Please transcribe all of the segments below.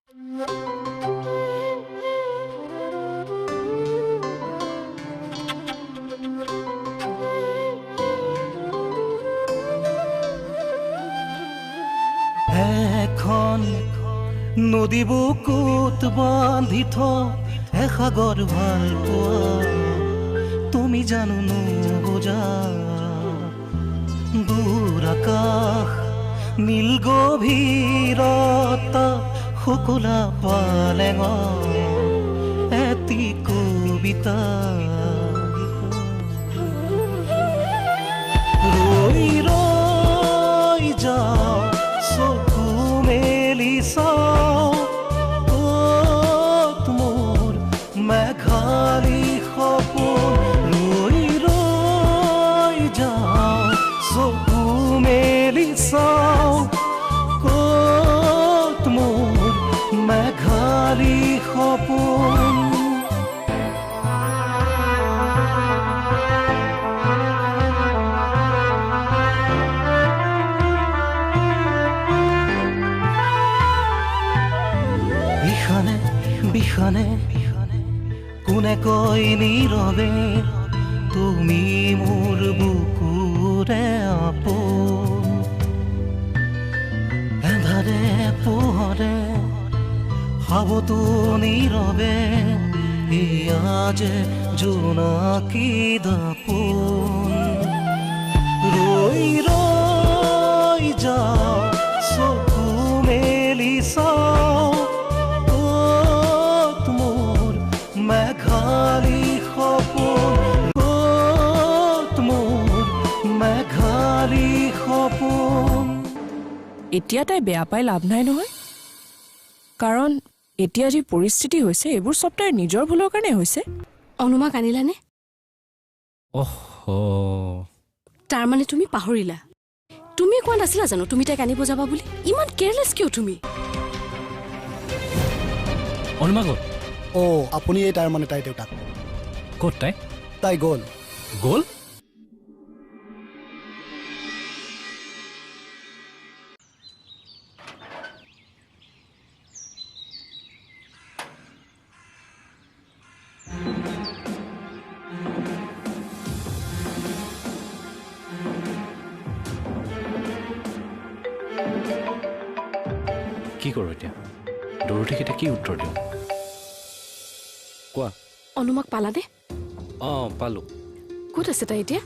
এখন নদী বুকুত বান্ধি থোৱা এসাগৰ ভাল পোৱা তুমি জানো নুবুজা। দূৰ আকাশ নীল গভীৰতা শুকুলা পালেঙৰ এটি কবিতা। ৰৈ ৰৈ যাওঁ চকু মেলি চাওঁ ক'ত মোৰ মেঘালী সপোন। ৰৈ ৰৈ যাওঁ চকু মেলি চাওঁ ক'ত মোৰ মেঘালী সপোন। ইখানে বিখানে কোনে কয় নীৰৱে তুমি মোৰ বুকুৰে আপোন। এন্ধাৰে পোহৰে সাবতো নীৰৱে এয়া যে জোনাকী দাপোন। ৰৈ ৰৈ যাওঁ চকু মেলি চাওঁ ক'ত মোৰ মেঘালী সপোন। ক'ত মোৰ মেঘালী সপোন। এতিয়া তাই বেয়া পাই লাভ নাই নহয়, কাৰণ এতিয়া যি পৰিস্থিতি হৈছে এইবোৰ চব তাইৰ নিজৰ ভুলৰ কাৰণে হৈছে। অনুমাক আনিলানে? তাৰমানে তুমি পাহৰিলা? তুমি কোৱা নাছিলা জানো তুমি তাইক আনিব যাবা বুলি? ইমান কেয়াৰলেছ কিয় তুমি? অনুমা ক'ত? অ' আপুনি এই তাৰ মানে তাই দেউতাক। ক'ত তাই? তাই গ'ল। গ'ল? কি কৰোঁ এতিয়া? দৰথীক এতিয়া কি উত্তৰ দিওঁ কোৱা? অনুমাক পালানে? অঁ পালোঁ। ক'ত আছে তাই এতিয়া?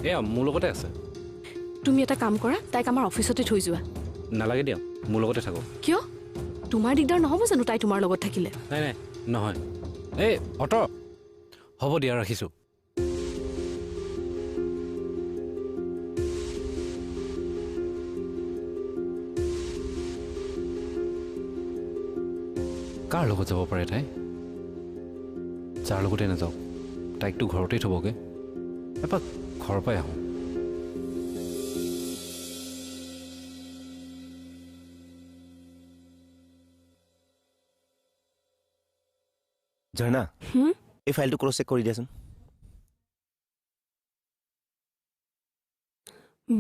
এয়া মোৰ লগতে আছে। তুমি এটা কাম কৰা, তাইক আমাৰ অফিচতে থৈ যোৱা। নালাগে দিয়া, মোৰ লগতে থাকক। কিয়? তোমাৰ দিগদাৰ নহ'ব জানো তাই তোমাৰ লগত থাকিলে? নাই নাই নহয়। এই অট হ'ব দিয়া, ৰাখিছোঁ। কাৰ লগত যাব পাৰে তাই? যাৰ লগতে নাযাওক, তাইকতো ঘৰতেই থ'বগৈ। এপাক ঘৰৰ পৰাই আহোঁ। ঝৰ্ণা, এই ফাইলটো ক্ৰছ চেক কৰি দিয়াচোন।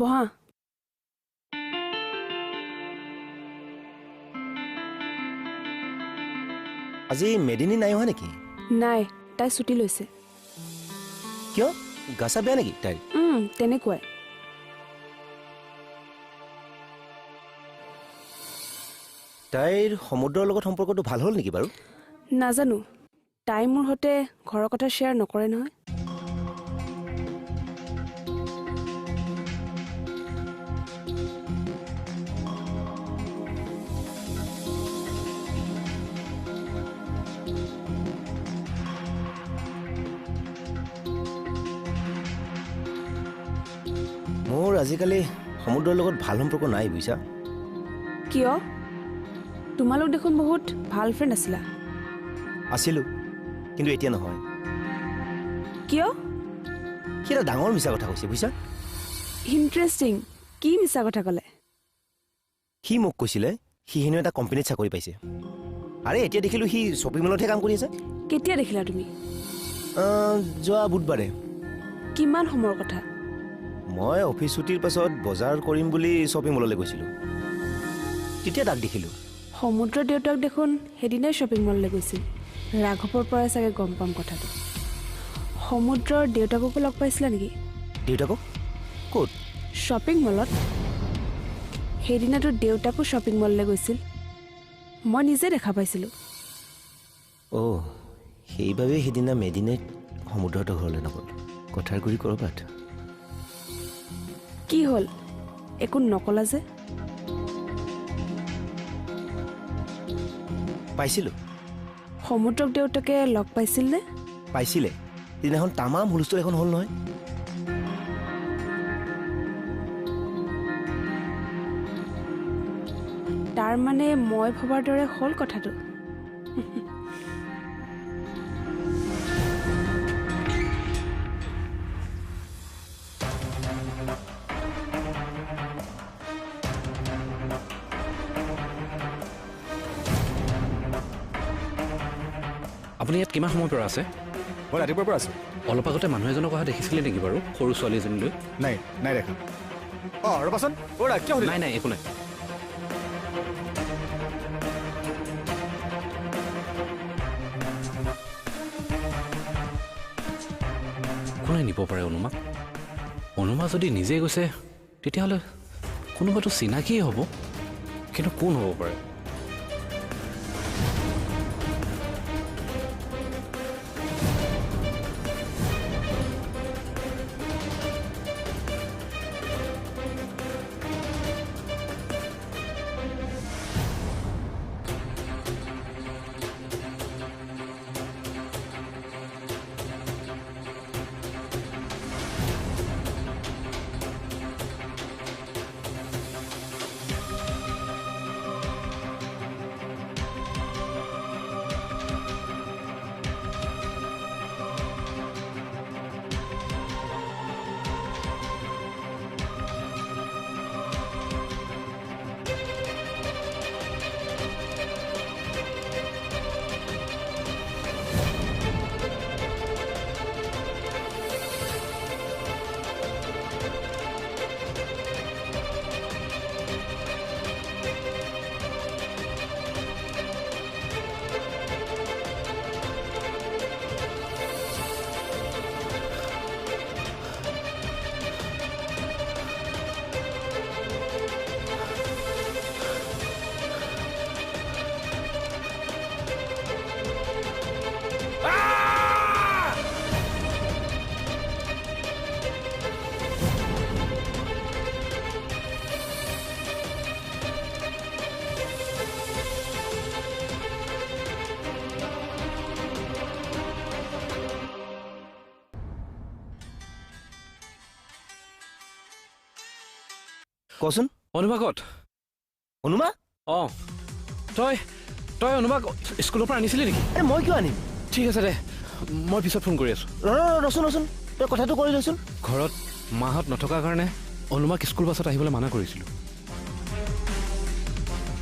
বহা। আজি মেদিনী নাই অহা নেকি? নাই, তাই ছুটি লৈছে। কিয়? গা চা বেয়া নেকি তাইৰ? তেনেকুৱাই। তাইৰ সমুদ্ৰৰ লগত সম্পৰ্কটো ভাল হ'ল নেকি বাৰু? নাজানো, তাই মোৰ সৈতে ঘৰৰ কথা শ্বেয়াৰ নকৰে নহয়। মোৰ আজিকালি সমুদ্ৰৰ লগত ভাল সম্পৰ্ক নাই বুজিছা। কিয়? তোমালোক দেখোন বহুত ভাল ফ্ৰেণ্ড আছিলা। আছিলোঁ, কিন্তু এতিয়া নহয়। কিয়? সি এটা ডাঙৰ মিছা কথা কৈছে বুজিছা। ইণ্টাৰেষ্টিং। কি মিছা কথা ক'লে? সি মোক কৈছিলে সি হেনো এটা কোম্পানীত চাকৰি পাইছে। আৰে এতিয়া দেখিলোঁ সি শ্বপিং মলতহে কাম কৰি আছে। কেতিয়া দেখিলা তুমি? যোৱা বুধবাৰে। কিমান সময়ৰ কথা? মই অফিচ ছুটিৰ পাছত বজাৰ কৰিম বুলি শ্বপিং মললৈ গৈছিলোঁ, তেতিয়া তাক দেখিলোঁ। সমুদ্ৰ দেউতাক দেখোন সেইদিনাই শ্বপিং মললৈ গৈছিল। ৰাঘৱৰ পৰাই চাগে গম পাম কথাটো। সমুদ্ৰৰ দেউতাককো লগ পাইছিলা নেকি? দেউতাকক ক'ত? শ্বপিং মলত। সেইদিনাতো দেউতাকো শ্বপিং মললৈ গৈছিল, মই নিজে দেখা পাইছিলোঁ। অ' সেইবাবে সেইদিনা মেদিনে সমুদ্ৰহঁতৰ ঘৰলৈ নগ'ল, কথাৰ গুৰি ক'ৰবাত। কি হ'ল, একো নকলা যে? পাইছিলোঁ। সমুদ্ৰক দেউতাকে লগ পাইছিল নে? পাইছিলে, সেইদিনাখন তামাম হুলস্থুল এখন হ'ল নহয়। তাৰ মানে মই ভবাৰ দৰে হ'ল কথাটো। আপুনি ইয়াত কিমান সময়ৰ পৰা আছে? মই ৰাতিপুৱাৰ পৰা আছোঁ। অলপ আগতে মানুহ এজনক অহা দেখিছিলে নেকি বাৰু, সৰু ছোৱালী এজনীলৈ? নাই, নাই দেখা। অঁ ৰ'বাচোন, অ' কিয়? নাই নাই, একো নাই। কোনে নিব পাৰে অনুমাক? অনুমা যদি নিজে গৈছে তেতিয়াহ'লে কোনোবাটো চিনাকিয়েই হ'ব, কিন্তু কোন হ'ব পাৰে? কচোন। অনুমা ক'ত? অনুমা? অঁ, তই তই অনুমাক স্কুলৰ পৰা আনিছিলি নেকি? আৰে মই কিয় আনিম? ঠিক আছে দে, মই পিছত ফোন কৰি আছোঁ। ৰচোন ৰচোন, তই কথাটো কৰি লচোন। ঘৰত মাহঁত নথকাৰ কাৰণে অনুমাক স্কুল বাছত আহিবলৈ মানা কৰিছিলোঁ।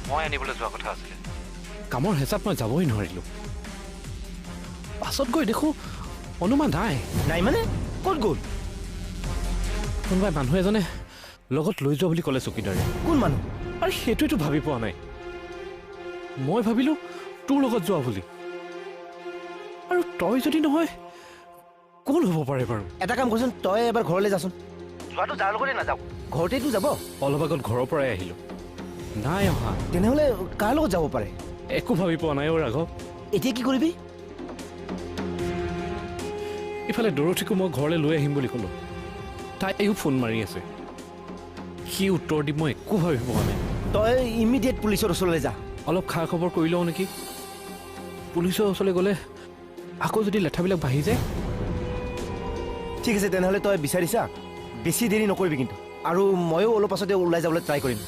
মই আনিবলৈ যোৱা কথা আছিলে, কামৰ হেঁচাত মই যাবই নোৱাৰিলোঁ। পাছত গৈ দেখোঁ অনুমা নাই। নাই মানে ক'ত গ'ল? কোনোবাই মানুহ এজনে লগত লৈ যোৱা বুলি ক'লে চকীদাৰে। কোন মানুহ? আৰে সেইটোৱেতো ভাবি পোৱা নাই। মই ভাবিলোঁ তোৰ লগত যোৱা বুলি, আৰু তই যদি নহয় কোন হ'ব পাৰে বাৰু? এটা কাম কৰচোন, তই এবাৰ ঘৰলৈ যাচোন। যোৱাটো যাৰ লগতে নাযাওঁ, ঘৰতেতো যাব। অলপ আগত ঘৰৰ পৰাই আহিলোঁ, নাই অহা। তেনেহ'লে কাৰ লগত যাব পাৰে? একো ভাবি পোৱা নাই অ' ৰাঘৱ। এতিয়া কি কৰিবি? ইফালে দৰথীকো মই ঘৰলৈ লৈ আহিম বুলি ক'লোঁ, তাইও ফোন মাৰি আছে। কি উত্তৰ দিম মই একো ভাবি পোৱা নাই। তই ইমিডিয়েট পুলিচৰ ওচৰলৈ যা। অলপ খা খবৰ কৰি লওঁ নেকি? পুলিচৰ ওচৰলৈ গ'লে আকৌ যদি লেঠাবিলাক বাঢ়ি যায়। ঠিক আছে, তেনেহ'লে তই বিচাৰিছা, বেছি দেৰি নকৰিবি কিন্তু। আৰু ময়ো অলপ পাছতে ওলাই যাবলৈ ট্ৰাই কৰিম।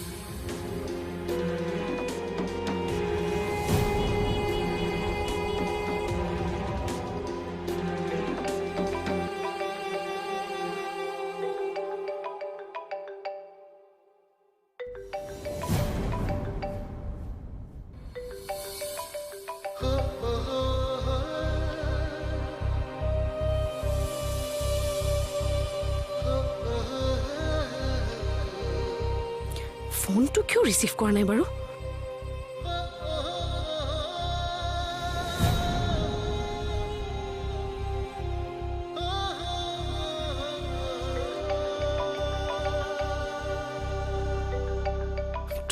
ফোনটো কিয় ৰিচিভ কৰা নাই বাৰু?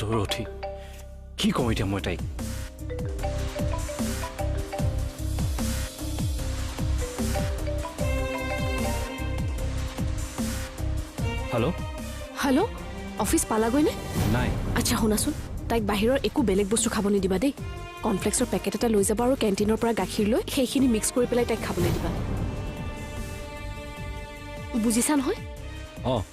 দৰথী, কি কওঁ এতিয়া মই তাইক? হেল্ল' হেল্ল', অফিচ পালাগৈ নে নাই? আচ্ছা শুনাচোন, তাইক বাহিৰৰ একো বেলেগ বস্তু খাব নিদিবা দেই। কৰ্ণফ্লেক্সৰ পেকেট এটা লৈ যাবা আৰু কেণ্টিনৰ পৰা গাখীৰ লৈ সেইখিনি মিক্স কৰি পেলাই তাইক খাবলৈ দিবা, বুজিছা নহয়? অঁ।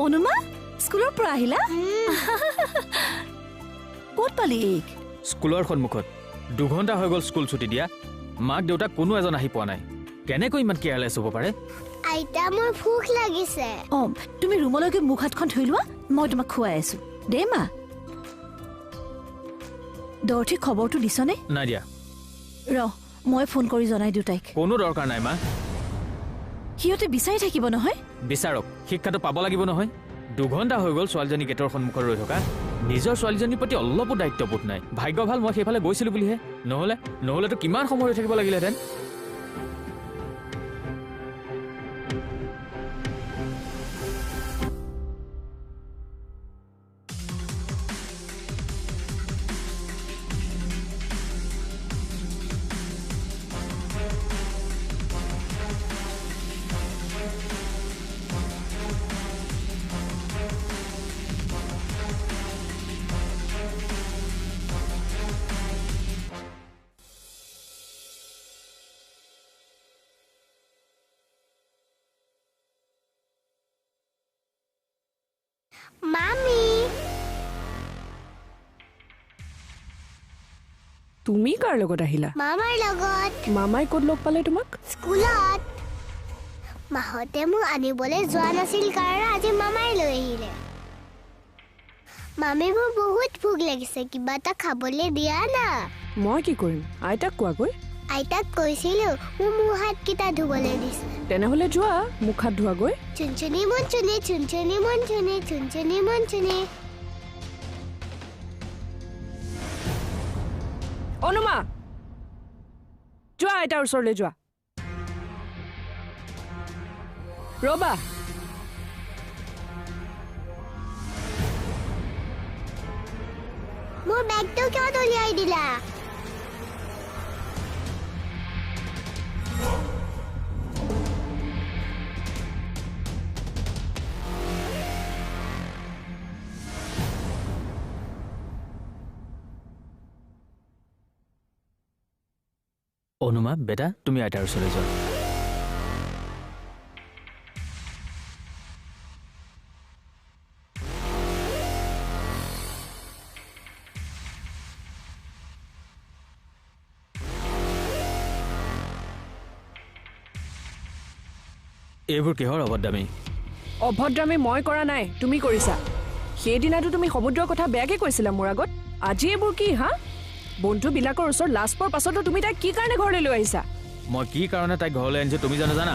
অনুমা, স্কুলৰ পৰা আহিলা? ক'ত পালি এইক? স্কুলৰ সন্মুখত। 2 ঘণ্টা হৈ গ'ল স্কুল ছুটি দিয়া, মাক দেউতাক কোনো এজন আহি পোৱা নাই। কেনেকৈ ইমান কেয়াৰলেছ হ'ব পাৰে? আইতা, মোৰ ভোক লাগিছে। অঁ, তুমি ৰুমলৈ গৈ মুখ হাতখন ধুই লোৱা, মই তোমাক খুৱাই আছো। দে মা। দৰ্থীক খবৰটো দিছনে? নাই দিয়া। ৰ, মই ফোন কৰি জনাই দিওঁ তাইক। কোনো দৰকাৰ নাই মা। সিহঁতে বিচাৰি থাকিব নহয়। বিচাৰক, শিক্ষাটো পাব লাগিব নহয়। 2 ঘণ্টা হৈ গ'ল ছোৱালীজনী গেটৰ সন্মুখত ৰৈ থকা। নিজৰ ছোৱালীজনীৰ প্ৰতি অলপো দায়িত্ববোধ নাই। ভাগ্য ভাল মই সেইফালে গৈছিলোঁ বুলিহে, নহ'লেতো কিমান সময় ৰৈ থাকিব লাগিলেহেঁতেন। মামি, তুমি কাৰ লগত আহিলা? মামাৰ লগত। মামাই ক'ত লগ পালে তোমাক? স্কুলত। মাহঁতে মোক আনিবলৈ যোৱা নাছিল কাৰণে আজি মামাই লৈ আহিলে। মামী, মোৰ বহুত ভোক লাগিছে, কিবা এটা খাবলৈ দিয়া না। মই কি কৰিম? আইতাক কোৱাগৈ। আইতাক কৈছিলো, মোৰ মুখ হাতকেইটা ধুবলৈ দিছে। তেনেহ'লে যোৱা, মুখ হাত ধোৱাগৈ। চুনচুনি মনচুনি, চুনচুনি মনচুনি, চুনচুনি মনচুনি। অনুমা, যোৱা আইতাৰ ওচৰলৈ যোৱা। ৰ'বা, মোৰ বেগটো কিয় দলিয়াই দিলা? অনুমা বেটা, তুমি আইতাৰ ওচৰলৈ যোৱা। এইবোৰ কিহৰ অভদ্ৰামী? অভদ্ৰামী মই কৰা নাই, তুমি কৰিছা। সেইদিনাটো তুমি সমুদ্ৰৰ কথা বেয়াকে কৈছিলা মোৰ আগত। আজি এইবোৰ কি হা? বন্ধুবিলাকৰ ওচৰত লাজ পোৱাৰ পাছতো তুমি তাইক কি কাৰণে ঘৰলৈ লৈ আহিছা? মই কি কাৰণে তাইক ঘৰলৈ আনিছো তুমি জানো জানা?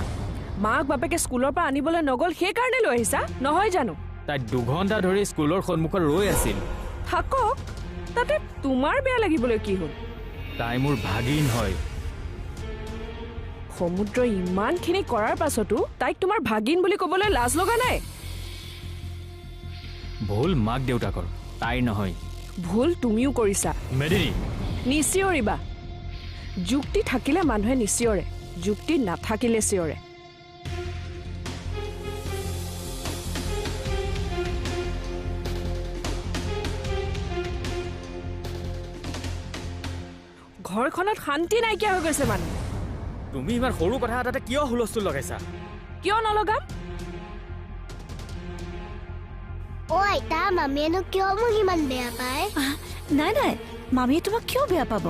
মাক বাপেকে স্কুলৰ পৰা আনিবলৈ নগ'ল সেইকাৰণে লৈ আহিছা নহয় জানো? তাই 2 ঘণ্টা ধৰি স্কুলৰ সন্মুখত ৰৈ আছিল। থাকক, তাতে তোমাৰ বেয়া লাগিবলৈ কি হ'ল? তাই মোৰ ভাগিন হয়। সমুদ্ৰ ইমানখিনি কৰাৰ পাছতো তাইক তোমাৰ ভাগিন বুলি ক'বলৈ লাজ লগা নাই? ভুল মাক দেউতাকৰ, তাইৰ নহয়। ভুল তুমিও কৰিছা। মেদিনী, নিচিঞৰিবা। যুক্তি থাকিলে মানুহে নিচিঞৰে, যুক্তি নাথাকিলে চিঞৰে। ঘৰখনত শান্তি নাইকিয়া হৈ গৈছে মানুহ। তুমি ইমান সৰু কথা এটাতে কিয় হুলস্থুল লগাইছা? কিয় নলগাম? আইতা, মামীয়েনো কিয় মোক ইমান বেয়া পায়? নাই নাই, মামীয়ে তোমাক কিয় বেয়া পাব?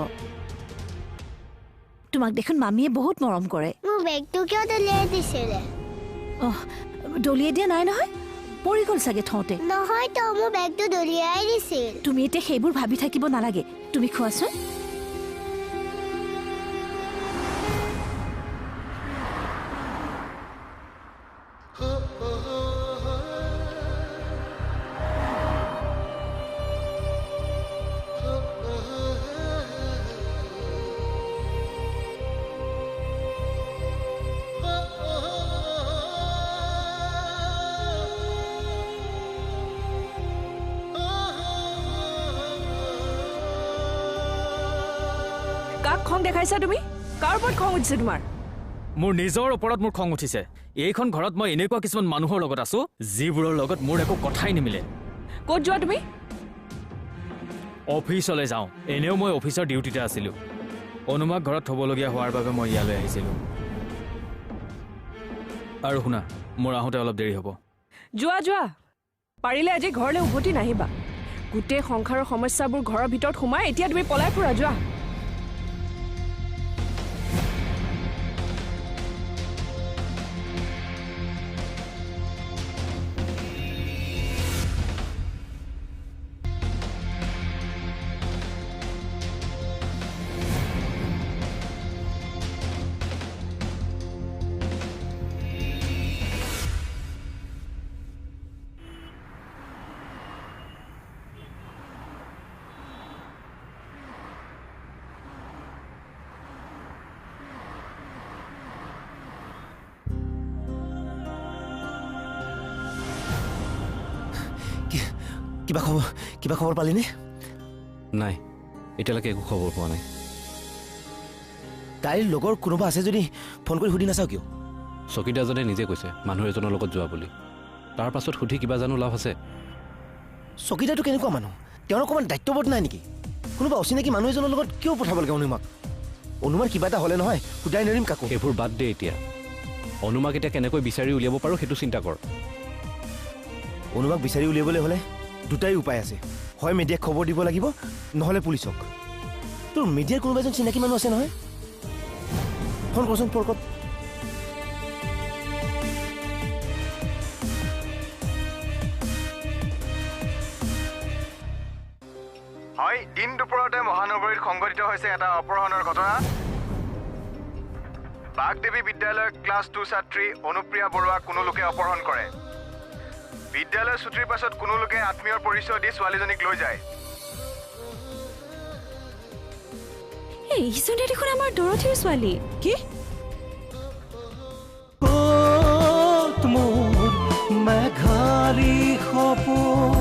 তোমাক দেখোন মামীয়ে বহুত মৰম কৰে। মোৰ বেগটো কিয় দলিয়াই দিছিলে? অহ, দলিয়াই দিয়া নাই নহয়, পৰি গ'ল চাগে থওঁতে। নহয় তো, মোৰ বেগটো দলিয়াই দিছিল। তুমি এতিয়া সেইবোৰ ভাবি থাকিব নালাগে, তুমি খোৱাচোন। কাক খং দেখাইছা তুমি? কাৰ ওপৰত খং উঠিছে তোমাৰ? মোৰ নিজৰ ওপৰত মোৰ খং উঠিছে। এইখন ঘৰত মই এনেকুৱা কিছুমান মানুহৰ লগত আছো যিবোৰৰ লগত মোৰ একো কথাই নিমিলে। ক'ত যোৱা তুমি? অফিচলৈ যাওঁ। এনেও মই অফিচৰ ডিউটিতে আছিলোঁ। অনুমাক ঘৰত থ'বলগীয়া হোৱাৰ বাবে মই ইয়ালৈ আহিছিলোঁ। আৰু শুনা, মোৰ আহোঁতে অলপ দেৰি হ'ব। যোৱা যোৱা, পাৰিলে আজি ঘৰলৈ উভতি নাহিবা। গোটেই সংসাৰৰ সমস্যাবোৰ ঘৰৰ ভিতৰত সোমাই এতিয়া তুমি পলাই ফুৰা। যোৱা। কিবা খবৰ পালিনে? নাই, এতিয়ালৈকে একো খবৰ পোৱা নাই। তাইৰ লগৰ কোনোবা আছে যদি ফোন কৰি সুধি নাচাওঁ কিয়? চকীদাৰজনে নিজে কৈছে মানুহ এজনৰ লগত যোৱা বুলি। তাৰ পাছত সুধি কিবা জানো লাভ আছে? চকীদাৰটো কেনেকুৱা মানুহ? তেওঁৰ অকণমান দায়িত্ববোধ নাই নেকি? কোনোবা অচিনাকি মানুহ এজনৰ লগত কিয় পঠাব লাগে অনুমাক? অনুমাৰ কিবা এটা হ'লে নহয় সোধাই নৰিম কাকো। সেইবোৰ বাদ দে এতিয়া। অনুমাক এতিয়া কেনেকৈ বিচাৰি উলিয়াব পাৰোঁ সেইটো চিন্তা কৰ। অনুমাক বিচাৰি উলিয়াবলৈ হ'লে দুটাই উপায় আছে। হয় মিডিয়াক খবৰ দিব লাগিব, নহ'লে পুলিচক। তোৰ মিডিয়াৰ কোনোবা এজন চিনাকি মানুহ আছে নহয়? ফোন কৰচোন, ফোন কৰ। হয়, দিন দুপৰতে মহানগৰীত সংঘটিত হৈছে এটা অপহৰণৰ ঘটনা। বাগদেৱী বিদ্যালয়ৰ ক্লাছ 2 ছাত্ৰী অনুপ্ৰিয়া বৰুৱাক কোনো লোকে অপহৰণ কৰে। বিদ্যালয়ৰ ছুটিৰ পাছত কোনো লোকে আত্মীয়ৰ পৰিচয় দি ছোৱালীজনীক লৈ যায়। এইজনী দেখোন আমাৰ দৰথীৰ ছোৱালী। কি? ক'ত মোৰ মেঘালী সপোন?